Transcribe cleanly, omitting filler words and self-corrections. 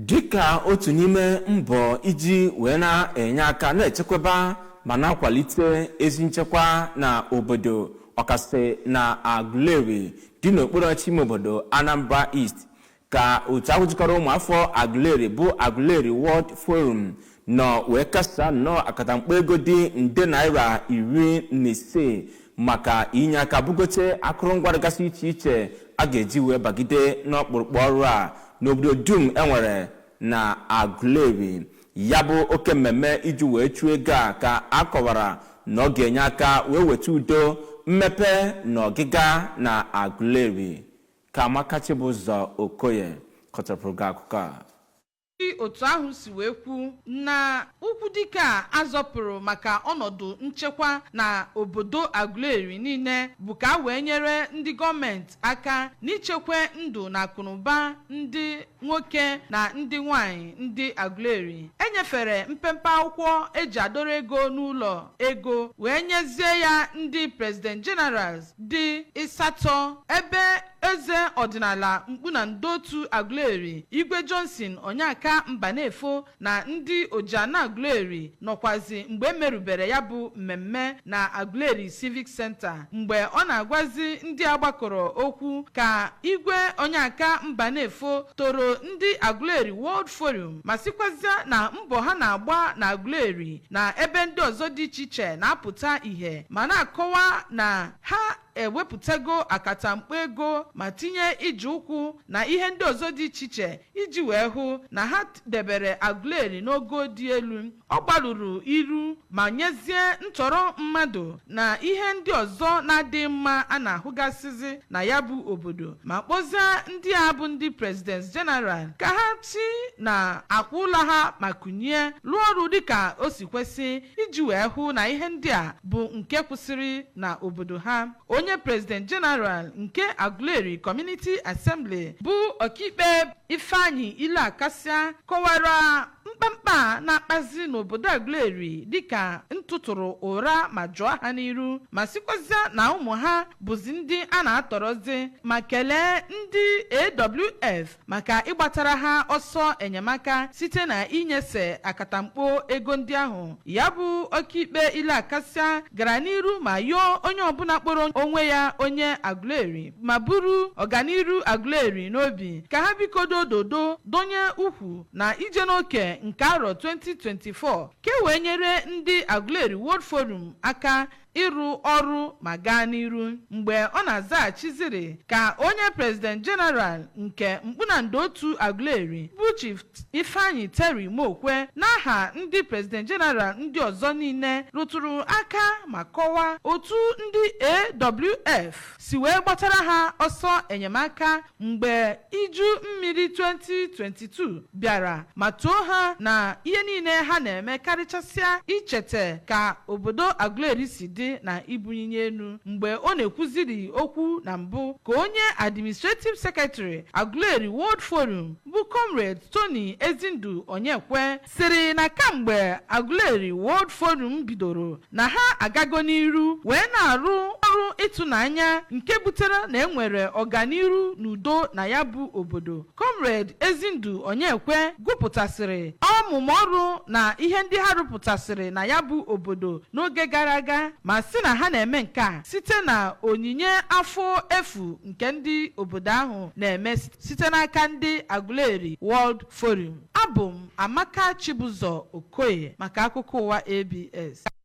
Dịka otu n'ime mbọ iji wee na-enye aka na-echekwaba ma na-akwalite ezi nchekwa na obodo, ọkasị na Aguleri dị n'okpuru ọchịchị ime obodo Anambra East, ka otu ahụ jikọrọ ụmụafọ Aguleri bụ Aguleri World Forum nọ wee kesaa nnọọ akatamkpo ego dị nde naira 15 maka inye aka bugote akụrụngwa dịgasị iche iche a ga-eji wee bagide n'ọkpụrụkpụ ọrụ a n'obodo dum enwere na Aguleri. Ya bụ oke mmemme iji wee chụọ ego a ka a kọwara na ọ ga-enye aka wee weta udo, mmepe na ọgịga na Aguleri. Ka Amaka Chibụzọ Okoye kọchapụrụ gị akụkọ a. Ndị otu ahụ si wee kwu na ụkwụ dike a azọpụrụ maka ọnọdụ nchekwa na obodo Aguleri niile bụ ka a wee nyere ndị gọọmenti aka n'ichekwa ndụ na akụnụba ndị nwoke na ndị nwanyị ndị Aguleri. Enyefere mpempe akwụkwọ eji adọrọ ego n'ụlọ ego wee nyezie ya ndị president generals dị 8, ebe eze ọdịnala Mkpunandotu Aguleri, Igwe Johnson Onyeka Mbanefo, na ndị Ojiana Aguleri nọkwazi mgbe emerubere ya bụ mmemme na Aguleri Civic Center. Mgbe ọ na-agwazi ndị agbakọrọ okwu, ka Igwe Onyeka Mbanefo toro ndị Aguleri World Forum ma sịkwazịa na mbọ ha na-agba na Aguleri na ebe ndị ọzọ dị iche iche na-apụta ìhè, ma na-akọwa na ha ewepụtago akatamkpo ego ma tinye ije ụkwụ na ihe ndị ọzọ dị iche iche iji wee hụ na ha debere Aguleri n'ogo dị elu. Ọ gbalụrụ iru ma nyezie ntọrọ mmadụ na ihe ndị ọzọ na-adị mma a na-ahụgasịzi na ya bụ obodo, ma kpọzie ndị a bụ ndị president general ka ha si na akwụla ha ma kụnye rụọ ọrụ dịka o si kwesị iji wee hụ na ihe ndị a bụ nke kwụsịrị na obodo ha. Onye president general nke Aguleri Community Assembly, bụ Ọkaikpe Ifeanyi Ileakasịa, kọwara mkpamkpa na-akpazi n'obodo Aguleri dịka ntụtụrụ ụra ma jụọ ha n'iru, ma sịkwazịa na ụmụ ha bụzi ndị a na-atọrọzi, ma kelee ndị AWF maka ịgbatara ha ọsọ enyemaka site na inyese akatamkpo ego ndị ahụ. Ya bụ Ọkaikpe Ileakasịa gara n'iru ma yọọ onye ọbụla kpọrọ onwe ya onye Aguleri ma buru ọganiru Aguleri n'obi ka ha bikodo dodo donye ukwu na ije n'oke nke arọ 2024 ka e wee nyere ndị Aguleri World Forum aka ịrụ ọrụ ma gaa n'iru. Mgbe ọ na-azaghachiziri, ka onye president general nke Mkpunando otu Aguleri, bụ Chief Ifeanyi Terry Mokwe, n'aha ndị president general ndị ọzọ niile, rụtụrụ aka ma kọwaa otu ndị AWF si wee gbatara ha ọsọ enyemaka mgbe iju mmiri 2022 bịara, ma too ha na ihe niile ha na-eme, karịchasịa ichete ka obodo Aguleri si dị na ibunye elu. Mgbe ọ na-ekwuziri okwu na mbụ, ka onye administrative secretary Aguleri World Forum, bụ Comrade Tony Ezindu Onyekwe, sịrị na kamgbe Aguleri World Forum bidoro, na ha agago n'iru wee na-arụ ọrụ ịtụnanya nke butere na enwere ọganiru n'udo na ya bụ obodo. Comrade Ezindu Onyekwe gụpụtasịrị ọmụmụ ọrụ na ihe ndị ha rụpụtasịrị na ya bụ obodo n'oge gara aga, ma sị na ha na-eme nke a site na onyinye afọ efu nke ndị obodo ahụ na-eme site n'aka ndị Aguleri World Forum. Abụ m Amaka Chibụzọ Okoye maka akụkọ ụwa ABS.